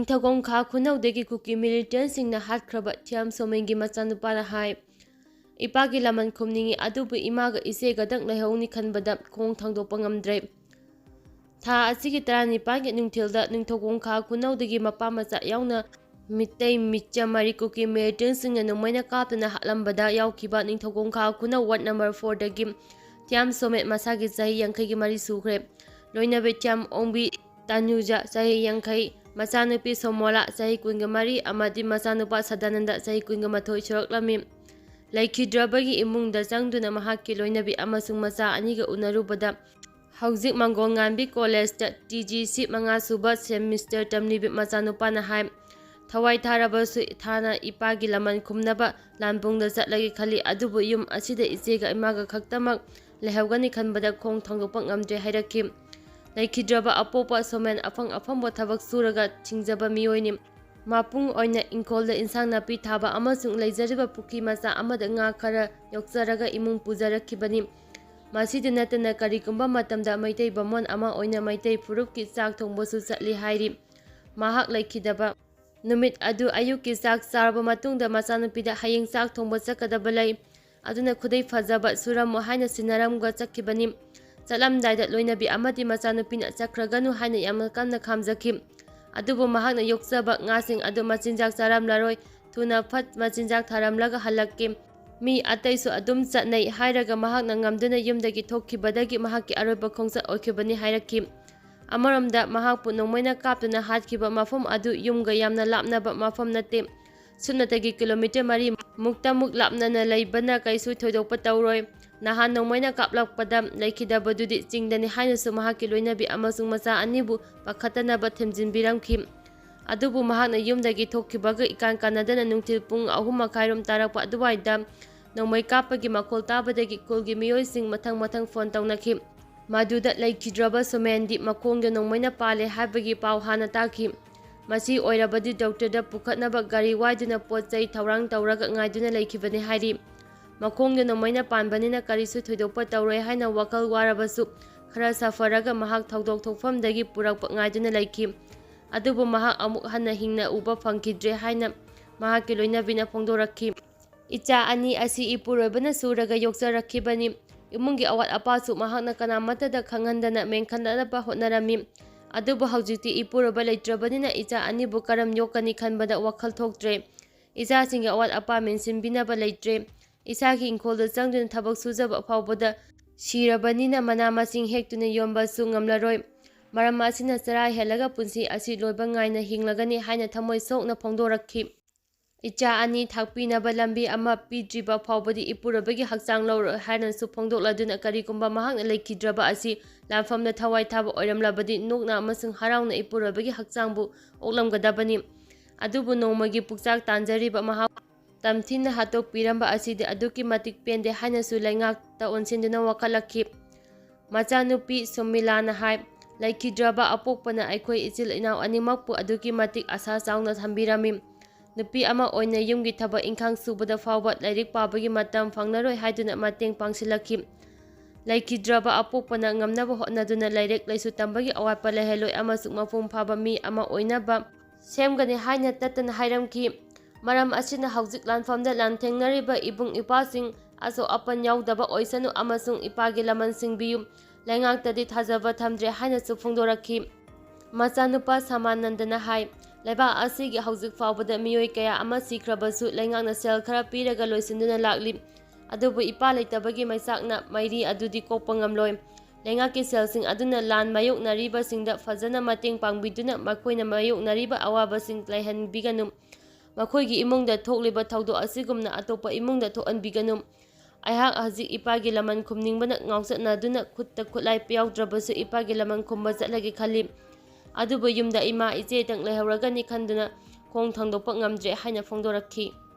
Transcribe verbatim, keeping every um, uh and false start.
ꯊꯧꯒꯣꯡ ꯈꯥ ꯈꯨꯅꯧꯗꯒꯤ ꯀꯨꯀꯤ ꯃꯤꯂꯤꯇꯦꯟꯁꯤꯡꯅ ꯍꯥꯠꯈ꯭ꯔꯕ ꯊꯤꯌꯥꯝ ꯁꯣꯃꯦꯟꯒꯤ ꯃꯆꯥꯅꯨꯄꯥꯅ ꯍꯥꯏ, "ꯏꯄꯥꯒꯤ ꯂꯃꯟ ꯈꯨꯝꯅꯤꯡꯏ, ꯑꯗꯨꯕꯨ ꯏꯃꯥꯒ ꯏꯆꯦꯒꯗꯪ ꯂꯩꯍꯧꯅꯤ ꯈꯟꯕꯗ ꯈꯣꯡ ꯊꯥꯡꯗꯣꯛꯄ ꯉꯝꯗ꯭ꯔꯦ"꯫ ꯊꯥ ꯑꯁꯤꯒꯤ ꯇꯔꯥꯅꯤꯄꯥꯟꯒꯤ ꯅꯨꯡꯊꯤꯜꯗ ꯅꯤꯡꯊꯧꯈꯣꯡ ꯈꯥ ꯈꯨꯅꯧꯗꯒꯤ ꯃꯄꯥ ꯃꯆꯥ ꯌꯥꯎꯅ ꯃꯤꯇꯩ ꯃꯤꯆꯝ ꯃꯔꯤ ꯀꯨꯀꯤ ꯃꯤꯂꯤꯇꯦꯟꯁꯤꯡꯅ ꯅꯣꯡꯃꯩꯅ ꯀꯥꯞꯇꯨꯅ ꯍꯥꯠꯂꯝꯕꯗ ꯌꯥꯎꯈꯤꯕ ꯅꯤꯡꯊꯧꯈꯣꯡ ꯈꯥ ꯈꯨꯅꯧ ꯋꯥꯔꯗ ꯅꯝꯕꯔ ꯐꯣꯔꯗꯒꯤ ꯊꯤꯌꯥꯝ ꯁꯣꯃꯦꯠ, ꯃꯁꯥꯒꯤ ꯆꯍꯤ ꯌꯥꯡꯈꯩꯒꯤ ꯃꯔꯤ ꯁꯨꯈ꯭ꯔꯦ, ꯂꯣꯏꯅꯕꯤ ꯊꯤꯌꯥꯝ ꯑꯣꯡꯕꯤ ꯇꯥꯅꯨꯖ, ꯆꯍꯤ ꯌꯥꯡꯈꯩ, ꯃꯆꯥꯅꯨꯄꯤ ꯁꯣꯃꯣꯂꯥ, ꯆꯍꯤ ꯀꯨꯟꯒ ꯃꯔꯤ, ꯑꯃꯗꯤ ꯃꯆꯥꯅꯨꯄꯥ ꯁꯗꯥꯅꯟꯗ, ꯆꯍꯤ ꯀꯨꯟꯒ ꯃꯥꯊꯣꯏ ꯁꯨꯔꯛꯂꯝꯃꯤ꯫ ꯂꯩꯈꯤꯗ꯭ꯔꯕꯒꯤ ꯏꯃꯨꯡꯗ ꯆꯪꯗꯨꯅ ꯃꯍꯥꯛꯀꯤ ꯂꯣꯏꯅꯕꯤ ꯑꯃꯁꯨꯡ ꯃꯆꯥ ꯑꯅꯤꯒ ꯎꯅꯔꯨꯕꯗ ꯍꯧꯖꯤꯛ ꯃꯪꯒꯣꯜ ꯉꯥꯟꯕꯤ ꯀꯣꯂꯦꯖꯇ ꯇꯤ ꯖꯤ ꯁꯤ ꯃꯉꯥ ꯁꯨꯕ ꯁꯦꯃꯤꯁꯇꯔ ꯇꯝꯂꯤꯕꯤ ꯃꯆꯥꯅꯨꯄꯥꯅ ꯍꯥꯏ, "ꯊꯋꯥꯏ ꯊꯥꯔꯕꯁꯨ ꯊꯥꯅ ꯏꯄꯥꯒꯤ ꯂꯃꯟ ꯈꯨꯝꯅꯕ ꯂꯥꯟꯕꯨꯡꯗ ꯆꯠꯂꯒꯦ ꯈꯜꯂꯤ, ꯑꯗꯨꯕꯨ ꯌꯨꯝ ꯑꯁꯤꯗ ꯏꯆꯦꯒ ꯏꯃꯥꯒ ꯈꯛꯇꯃꯛ ꯂꯩꯍꯧꯒꯅꯤ ꯈꯟꯕꯗ ꯈꯣꯡ ꯊꯥꯡꯗꯣꯛꯄ ꯉꯝꯗ꯭ꯔꯦ" ꯍꯥꯏꯔꯛꯈꯤ꯫ ꯂꯩꯈꯤꯗ꯭ꯔꯕ ꯑꯄꯣꯛꯄ ꯁꯣꯃꯦꯟ ꯑꯐꯪ ꯑꯐꯪꯕ ꯊꯕꯛ ꯁꯨꯔꯒ ꯊꯤꯡꯖꯕ ꯃꯤꯑꯣꯏꯅꯤ꯫ ꯃꯄꯨꯡ ꯑꯣꯏꯅ ꯏꯪꯈꯣꯜꯗ ꯏꯟꯁꯥꯡ ꯅꯥꯄꯤ ꯊꯥꯕ ꯑꯃꯁꯨꯡ ꯂꯩꯖꯔꯤꯕ ꯄꯨꯈ꯭ꯔꯤ ꯃꯆꯥ ꯑꯃꯗ ꯉꯥ ꯈꯔ ꯌꯣꯛꯆꯔꯒ ꯏꯃꯨꯡ ꯄꯨꯖꯔꯛꯈꯤꯕꯅꯤ꯫ ꯃꯁꯤꯗ ꯅꯠꯇꯅ ꯀꯔꯤꯒꯨꯝꯕ ꯃꯇꯝꯗ ꯃꯩꯇꯩ ꯕꯥꯃꯣꯟ ꯑꯃ ꯑꯣꯏꯅ ꯃꯩꯇꯩ ꯐꯨꯔꯨꯞꯀꯤ ꯆꯥꯛ ꯊꯣꯡꯕꯁꯨ ꯆꯠꯂꯤ ꯍꯥꯏꯔꯤ꯫ ꯃꯍꯥꯛ ꯂꯩꯈꯤꯗꯕ ꯅꯨꯃꯤꯠ ꯑꯗꯨ ꯑꯌꯨꯛꯀꯤ ꯆꯥꯛ ꯆꯥꯔꯕ ꯃꯇꯨꯡꯗ ꯃꯆꯥꯅꯨꯄꯤꯗ ꯍꯌꯦꯡ ꯆꯥꯛ ꯊꯣꯡꯕ ꯆꯠꯀꯗꯕ ꯂꯩ, ꯑꯗꯨꯅ ꯈꯨꯗꯩ ꯐꯖꯕ ꯁꯨꯔꯝꯃꯨ ꯍꯥꯏꯅ ꯁꯤꯟꯅꯔꯝꯒ ꯆꯠꯈꯤꯕꯅꯤ꯫ ꯆꯠꯂꯝꯗꯥꯏꯗ ꯂꯣꯏꯅꯕꯤ ꯑꯃꯗꯤ ꯃꯆꯥꯅꯨꯄꯤꯅ ꯆꯠꯈ꯭ꯔꯒꯅꯨ ꯍꯥꯏꯅ ꯌꯥꯝꯅ ꯀꯟꯅ ꯈꯥꯝꯖꯈꯤ꯫ ꯑꯗꯨꯕꯨ ꯃꯍꯥꯛꯅ ꯌꯣꯛꯆꯕ ꯉꯥꯁꯤꯡ ꯑꯗꯨ ꯃꯆꯤꯟꯖꯥꯛ ꯆꯥꯔꯝꯂꯔꯣꯏ, ꯊꯨꯅ ꯐꯠ ꯃꯆꯤꯟꯖꯥꯛ ꯊꯥꯔꯝꯂꯒ ꯍꯜꯂꯛꯀꯦ꯫ ꯃꯤ ꯑꯇꯩꯁꯨ ꯑꯗꯨꯝ ꯆꯠꯅꯩ ꯍꯥꯏꯔꯒ ꯃꯍꯥꯛꯅ ꯉꯝꯗꯨꯅ ꯌꯨꯝꯗꯒꯤ ꯊꯣꯛꯈꯤꯕꯗꯒꯤ ꯃꯍꯥꯛꯀꯤ ꯑꯔꯣꯏꯕ ꯈꯣꯡꯆꯠ ꯑꯣꯏꯈꯤꯕꯅꯤ ꯍꯥꯏꯔꯛꯈꯤ꯫ ꯑꯃꯔꯣꯝꯗ ꯃꯍꯥꯛꯄꯨ ꯅꯣꯡꯃꯩꯅ ꯀꯥꯞꯇꯨꯅ ꯍꯥꯠꯈꯤꯕ ꯃꯐꯝ ꯑꯗꯨ ꯌꯨꯝꯒ ꯌꯥꯝꯅ ꯂꯥꯞꯅꯕ ꯃꯐꯝ ꯅꯠꯇꯦ꯫ ꯁꯨꯞꯅꯇꯒꯤ ꯀꯤꯂꯣꯃꯤꯇꯔ ꯃꯔꯤ ꯃꯨꯛꯇꯃꯨꯛ ꯂꯥꯞꯅꯅ ꯂꯩꯕꯅ ꯀꯩꯁꯨ ꯊꯣꯏꯗꯣꯛꯄ ꯇꯧꯔꯣꯏ꯫ ꯅꯍꯥꯟ ꯅꯣꯡꯃꯩꯅ ꯀꯥꯞꯂꯛꯄꯗ ꯂꯩꯈꯤꯗꯕꯗꯨꯗꯤ ꯆꯤꯡꯗꯅꯤ ꯍꯥꯏꯅꯁꯨ ꯃꯍꯥꯛꯀꯤ ꯂꯣꯏꯅꯕꯤ ꯑꯃꯁꯨꯡ ꯃꯆꯥ ꯑꯅꯤꯕꯨ ꯄꯥꯈꯠꯇꯅꯕ ꯊꯦꯝꯖꯤꯟꯕꯤꯔꯝꯈꯤ꯫ ꯑꯗꯨꯕꯨ ꯃꯍꯥꯛꯅ ꯌꯨꯝꯗꯒꯤ ꯊꯣꯛꯈꯤꯕꯒ ꯏꯀꯥꯟ ꯀꯥꯟꯅꯗꯅ ꯅꯨꯡꯊꯤꯜ ꯄꯨꯡ ꯑꯍꯨꯝ ꯃꯈꯥꯏꯔꯣꯝ ꯇꯥꯔꯛꯄ ꯑꯗꯨꯋꯥꯏꯗ ꯅꯣꯡꯃꯩ ꯀꯥꯞꯄꯒꯤ ꯃꯈꯣꯜ ꯇꯥꯕꯗꯒꯤ ꯈꯨꯜꯒꯤ ꯃꯤꯑꯣꯏꯁꯤꯡ ꯃꯊꯪ ꯃꯊꯪ ꯐꯣꯟ ꯇꯧꯅꯈꯤ꯫ ꯃꯗꯨꯗ ꯂꯩꯈꯤꯗ꯭ꯔꯕ ꯁꯨꯃꯦꯟꯗꯤ ꯃꯈꯣꯡꯗ ꯅꯣꯡꯃꯩꯅ ꯄꯥꯜꯂꯦ ꯍꯥꯏꯕꯒꯤ ꯄꯥꯎ ꯍꯥꯟꯅ ꯇꯥꯈꯤ꯫ ꯃꯁꯤ ꯑꯣꯏꯔꯕꯗꯤ ꯗꯣꯛꯇꯔꯗ ꯄꯨꯈꯠꯅꯕ ꯒꯥꯔꯤ ꯋꯥꯏꯗꯨꯅ ꯄꯣꯠ ꯆꯩ ꯊꯧꯔꯥꯡ ꯇꯧꯔꯒ ꯉꯥꯏꯗꯨꯅ ꯂꯩꯈꯤꯕꯅꯤ ꯍꯥꯏꯔꯤ꯫ ꯃꯈꯣꯡꯗ ꯅꯣꯡꯃꯩꯅ ꯄꯥꯟꯕꯅꯤꯅ ꯀꯔꯤꯁꯨ ꯊꯣꯏꯗꯣꯛꯄ ꯇꯧꯔꯣꯏ ꯍꯥꯏꯅ ꯋꯥꯈꯜ ꯋꯥꯔꯕꯁꯨ ꯈꯔ ꯁꯥꯐꯔꯒ ꯃꯍꯥꯛ ꯊꯧꯗꯣꯛ ꯊꯣꯛꯐꯝꯗꯒꯤ ꯄꯨꯔꯛꯄ ꯉꯥꯏꯗꯨꯅ ꯂꯩꯈꯤ꯫ ꯑꯗꯨꯕꯨ ꯃꯍꯥꯛ ꯑꯃꯨꯛ ꯍꯟꯅ ꯍꯤꯡꯅ ꯎꯕ ꯐꯪꯈꯤꯗ꯭ꯔꯦ ꯍꯥꯏꯅ ꯃꯍꯥꯛꯀꯤ ꯂꯣꯏꯅꯕꯤꯅ ꯐꯣꯡꯗꯣꯔꯛꯈꯤ꯫ ꯏꯆꯥ ꯑꯅꯤ ꯑꯁꯤ ꯏꯄꯨꯔꯣꯏꯕꯅ ꯁꯨꯔꯒ ꯌꯣꯛꯆꯔꯛꯈꯤꯕꯅꯤ꯫ ꯏꯃꯨꯡꯒꯤ ꯑꯋꯥꯠ ꯑꯄꯥꯁꯨ ꯃꯍꯥꯛꯅ ꯀꯅꯥꯃꯠꯇꯗ ꯈꯪꯍꯟꯗꯅ ꯃꯦꯟꯈꯠꯅꯅꯕ ꯍꯣꯠꯅꯔꯝꯃꯤ꯫ ꯑꯗꯨꯕꯨ ꯍꯧꯖꯤꯛꯇꯤ ꯏꯄꯨꯔꯣꯏꯕ ꯂꯩꯇ꯭ꯔꯕꯅꯤꯅ ꯏꯆꯥ ꯑꯅꯤꯕꯨ ꯀꯔꯝ ꯌꯣꯛꯀꯅꯤ ꯈꯟꯕꯗ ꯋꯥꯈꯜ ꯊꯣꯛꯇ꯭ꯔꯦ꯫ ꯏꯆꯥꯁꯤꯡꯒꯤ ꯑꯋꯥꯠ ꯑꯄꯥ ꯃꯦꯟꯁꯤꯟꯕꯤꯅꯕ ꯂꯩꯇ꯭ꯔꯦ꯫ ꯏꯁꯥꯒꯤ ꯏꯪꯈꯣꯜꯗ ꯆꯪꯗꯨꯅ ꯊꯕꯛ ꯁꯨꯖꯕ ꯐꯥꯎꯕꯗ ꯁꯤꯔꯕꯅꯤꯅ ꯃꯅꯥ ꯃꯁꯤꯡ ꯍꯦꯛꯇꯨꯅ ꯌꯣꯟꯕꯁꯨ ꯉꯝꯂꯔꯣꯏ꯫ ꯃꯔꯝ ꯑꯁꯤꯅ ꯆꯔꯥ ꯍꯦꯜꯂꯒ ꯄꯨꯟꯁꯤ ꯑꯁꯤ ꯂꯣꯏꯕ ꯉꯥꯏꯅ ꯍꯤꯡꯂꯒꯅꯤ ꯍꯥꯏꯅ ꯊꯃꯣꯏ ꯁꯣꯛꯅ ꯐꯣꯡꯗꯣꯔꯛꯈꯤ꯫ ꯏꯆꯥ ꯑꯅꯤ ꯊꯥꯛꯄꯤꯅꯕ ꯂꯝꯕꯤ ꯑꯃ ꯄꯤꯗ꯭ꯔꯤꯕ ꯐꯥꯎꯕꯗꯤ ꯏꯄꯨꯔꯣꯏꯕꯒꯤ ꯍꯛꯆꯥꯡ ꯂꯧꯔꯣꯏ ꯍꯥꯏꯅꯁꯨ ꯐꯣꯡꯗꯣꯛꯂꯗꯨꯅ ꯀꯔꯤꯒꯨꯝꯕ ꯃꯍꯥꯛꯅ ꯂꯩꯈꯤꯗ꯭ꯔꯕ ꯑꯁꯤ ꯂꯥꯟꯐꯝꯗ ꯊꯋꯥꯏ ꯊꯥꯕ ꯑꯣꯏꯔꯝꯂꯕꯗꯤ ꯅꯣꯛꯅ ꯑꯃꯁꯨꯡ ꯍꯔꯥꯎꯅ ꯏꯄꯨꯔꯣꯏꯕꯒꯤ ꯍꯛꯆꯥꯡꯕꯨ ꯑꯣꯛꯂꯝꯒꯗꯕꯅꯤ꯫ ꯑꯗꯨꯕꯨ ꯅꯣꯡꯃꯒꯤ ꯄꯨꯛꯆꯥꯛ ꯇꯥꯟꯖꯔꯤꯕ ꯃꯍꯥꯛ ꯇꯝꯊꯤꯅ ꯍꯥꯠꯇꯣꯛꯄꯤꯔꯝꯕ ꯑꯁꯤꯗꯤ ꯑꯗꯨꯛꯀꯤ ꯃꯇꯤꯛ ꯄꯦꯟꯗꯦ ꯍꯥꯏꯅꯁꯨ ꯂꯩꯉꯥꯛꯇ ꯑꯣꯟꯁꯤꯟꯗꯨꯅ ꯋꯥꯀꯠꯂꯛꯈꯤ꯫ ꯃꯆꯥꯅꯨꯄꯤ ꯁꯨꯃꯤꯂꯥꯅ ꯍꯥꯏ, ꯂꯩꯈꯤꯗ꯭ꯔꯕ ꯑꯄꯣꯛꯄꯅ ꯑꯩꯈꯣꯏ ꯏꯆꯤꯜ ꯏꯅꯥꯎ ꯑꯅꯤꯃꯛꯄꯨ ꯑꯗꯨꯛꯀꯤ ꯃꯇꯤꯛ ꯑꯁꯥ ꯆꯥꯎꯅ ꯊꯝꯕꯤꯔꯝꯃꯤ꯫ ꯅꯨꯄꯤ ꯑꯃ ꯑꯣꯏꯅ ꯌꯨꯝꯒꯤ ꯊꯕꯛ ꯏꯪꯈꯥꯡ ꯁꯨꯕꯗ ꯐꯥꯎꯕ ꯂꯥꯏꯔꯤꯛ ꯄꯥꯕꯒꯤ ꯃꯇꯝ ꯐꯪꯂꯔꯣꯏ ꯍꯥꯏꯗꯨꯅ ꯃꯇꯦꯡ ꯄꯥꯡꯁꯤꯜꯂꯛꯈꯤ꯫ ꯂꯩꯈꯤꯗ꯭ꯔꯕ ꯑꯄꯣꯛꯄꯅ ꯉꯝꯅꯕ ꯍꯣꯠꯅꯗꯨꯅ ꯂꯥꯏꯔꯤꯛ ꯂꯥꯏꯁꯨ ꯇꯝꯕꯒꯤ ꯑꯋꯥꯠꯄ ꯂꯩꯍꯜꯂꯣꯏ ꯑꯃꯁꯨꯡ ꯃꯄꯨꯡ ꯐꯥꯕ ꯃꯤ ꯑꯃ ꯑꯣꯏꯅꯕ ꯁꯦꯝꯒꯅꯤ ꯍꯥꯏꯅ ꯇꯠꯇꯅ ꯍꯥꯏꯔꯝꯈꯤ꯫ ꯃꯔꯝ ꯑꯁꯤꯅ ꯍꯧꯖꯤꯛ ꯂꯥꯟꯐꯝꯗ ꯂꯥꯟꯊꯦꯡꯅꯔꯤꯕ ꯏꯕꯨꯡ ꯏꯄ꯭ꯋꯥꯁꯤꯡ ꯑꯁꯣꯛ ꯑꯄꯟ ꯌꯥꯎꯗꯕ ꯑꯣꯏꯁꯅꯨ ꯑꯃꯁꯨꯡ ꯏꯄꯥꯒꯤ ꯂꯃꯟ ꯁꯤꯡꯕꯤꯌꯨ꯫ ꯂꯩꯉꯥꯛꯇꯗꯤ ꯊꯥꯖꯕ ꯊꯝꯗ꯭ꯔꯦ ꯍꯥꯏꯅꯁꯨ ꯐꯣꯡꯗꯣꯔꯛꯈꯤ꯫ ꯃꯆꯥꯅꯨꯄꯥ ꯁꯃꯥꯅꯟꯗꯅ ꯍꯥꯏ, ꯂꯩꯕꯥꯛ ꯑꯁꯤꯒꯤ ꯍꯧꯖꯤꯛ ꯐꯥꯎꯕꯗ ꯃꯤꯑꯣꯏ ꯀꯌꯥ ꯑꯃ ꯁꯤꯈ꯭ꯔꯕꯁꯨ ꯂꯩꯉꯥꯛꯅ ꯁꯦꯜ ꯈꯔ ꯄꯤꯔꯒ ꯂꯣꯏꯁꯤꯟꯗꯨꯅ ꯂꯥꯛꯂꯤ꯫ ꯑꯗꯨꯕꯨ ꯏꯄꯥ ꯂꯩꯇꯕꯒꯤ ꯃꯩꯆꯥꯛꯅ ꯃꯩꯔꯤ ꯑꯗꯨꯗꯤ ꯀꯣꯛꯄ ꯉꯝꯂꯣꯏ꯫ ꯂꯩꯉꯥꯛꯀꯤ ꯁꯦꯜꯁꯤꯡ ꯑꯗꯨꯅ ꯂꯥꯟ ꯃꯥꯌꯣꯛꯅꯔꯤꯕꯁꯤꯡꯗ ꯐꯖꯅ ꯃꯇꯦꯡ ꯄꯥꯡꯕꯤꯗꯨꯅ ꯃꯈꯣꯏꯅ ꯃꯥꯌꯣꯛꯅꯔꯤꯕ ꯑꯋꯥꯕꯁꯤꯡ ꯂꯩꯍꯟꯕꯤꯒꯅꯨ꯫ ꯃꯈꯣꯏꯒꯤ ꯏꯃꯨꯡꯗ ꯊꯣꯛꯂꯤꯕ ꯊꯧꯗꯣꯛ ꯑꯁꯤꯒꯨꯝꯅ ꯑꯇꯣꯞꯄ ꯏꯃꯨꯡꯗ ꯊꯣꯛꯍꯟꯕꯤꯒꯅꯨ꯫ ꯑꯩꯍꯥꯛ ꯍꯧꯖꯤꯛ ꯏꯄꯥꯒꯤ ꯂꯃꯟ ꯈꯨꯝꯅꯤꯡꯕꯅ ꯉꯥꯎꯆꯠꯅꯗꯨꯅ ꯈꯨꯠꯇ ꯈꯨꯠꯂꯥꯏ ꯌꯥꯎꯗ꯭ꯔꯕꯁꯨ ꯏꯄꯥꯒꯤ ꯂꯃꯟ ꯈꯨꯝꯕ ꯆꯠꯂꯒꯦ ꯈꯜꯂꯤ꯫ ꯑꯗꯨꯕꯨ ꯌꯨꯝꯗ ꯏꯃꯥ ꯏꯆꯦꯇꯪ ꯂꯩꯍꯧꯔꯒꯅꯤ ꯈꯟꯗꯨꯅ ꯈꯣꯡ ꯊꯥꯡꯗꯣꯛꯄ ꯉꯝꯗ꯭ꯔꯦ ꯍꯥꯏꯅ ꯐꯣꯡꯗꯣꯔꯛꯈꯤ꯫